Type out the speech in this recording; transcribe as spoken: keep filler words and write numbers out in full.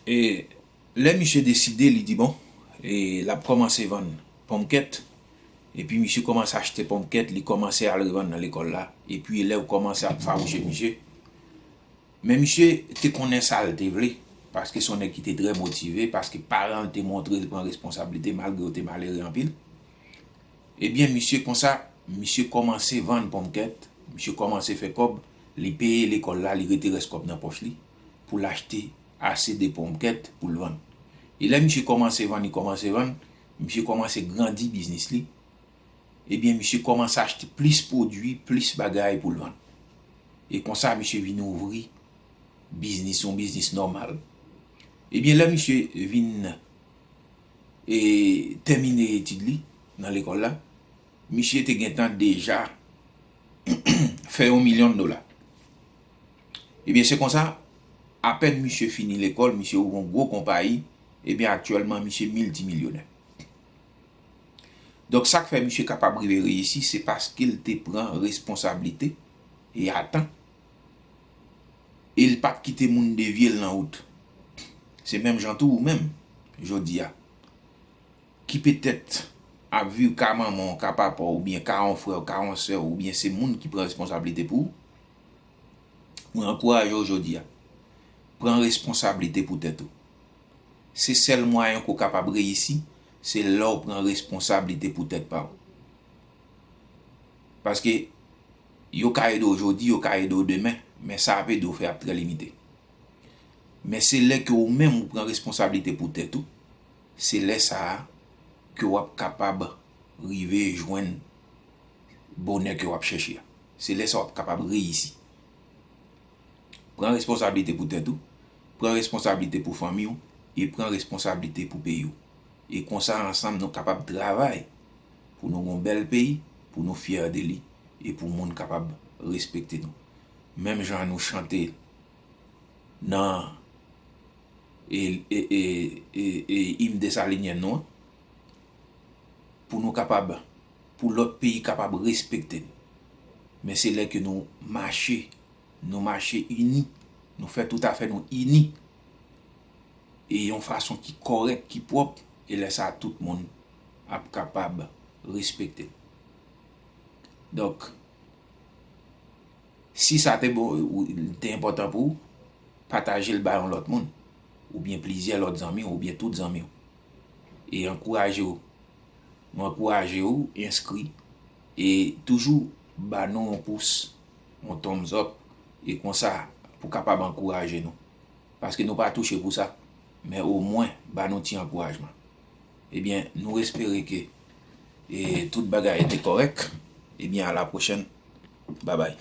E lè misye deside, li di bon, e l ap kòmanse vann ponmkèt. Epi misye kòmanse achte ponmkèt, li kòmanse al revann nan lekòl la. Epi elèv kòmanse ap fawouche misye. Men misye te konnen sa l te vle, paske se yon nèg ki te trè motive, paske paran l te montre l pran responsablite malgre yo te malere anpil. Ebyen, misye konsa, misye kòmanse vann ponmkèt, misye kòmanse fè kòb, li peye lekòl la, li rete rès kòb nan pòch li pou l achte ase de ponmkèt pou l vann. E lè misye kòmanse vann, li kòmanse vann, misye kòmanse grandi biznis li. Ebyen, misye kòmanse achte plis pwodui, plis bagay pou l vann. E konsa, misye vin ouvri biznis, yon biznis nòmal. Ebyen, lè misye vin e tèmine etid li nan lekòl la, misye te gentan deja fè yon milyon dola. Ebyen, se konsa, apèn misye fini lekòl, misye ouvri yon gwo konpayi, ebyen, aktyèlman, misye miltimilyonè. Donk, sa k fè misye kapab rive reyisi, se paske l te pran responsablite e a tan. E l pa t kite moun devye l nan wout. Se menm jan tou ou menm, jodi a, ki petèt ap viv ka manman w, ka papa w, oubyen ka yon frè w, ka yon sè w, oubyen se moun ki pran responsablite pou ou. Mwen ankouraje w jodi a. Pran responsablite pou tèt ou. Se sèl mwayen ke w kapab reyisi, se lè w pran responsablite pou tèt pa w. Paske yo ka ede w jodi, yo ka ede w demen, men sa y ap ede w fè ap trè limite. Men se lè ke ou menm ou pran responsablite pou tèt ou, se lè sa a ke w ap kapab rive jwenn bonè ke w ap chèche a. Se lè sa a w ap kapab reyisi. Pran responsablite pou tèt ou, pran responsablite pou fanmi w, e pran responsablite pou peyi w. E konsa, ansanm, nou kapab travay pou nou gen yon bèl peyi, pou nou fyè de li, e pou moun kapab respekte nou. Menm jan nou chante nan e, e, e, e, e, im Desalinyen nou an, pou nou kapab, pou lòt peyi kapab respekte n. Men se lè ke nou mache, nou mache ini, nou fè tout afè nou ini, e yon fason ki kòrèk, ki pwòp, e lè sa a tout moun ap kapab respekte n. Donk, si sa te bon, ou, te enpòtan pou ou, pataje l ba yon lòt moun, oubyen plizyè lòt zanmi w, oubyen tout zanmi w. E ankouraje w. Nou ankouraje w enskri e toujou ba nou yon pous, yon thumbs up, e konsa pou kapab ankouraje nou. Paske nou pa touche pou sa, men omwen ba nou ti ankourajman. Ebyen, nou espere ke, e, tout bagay te kòrèk. Ebyen, a la pwochèn. Babay.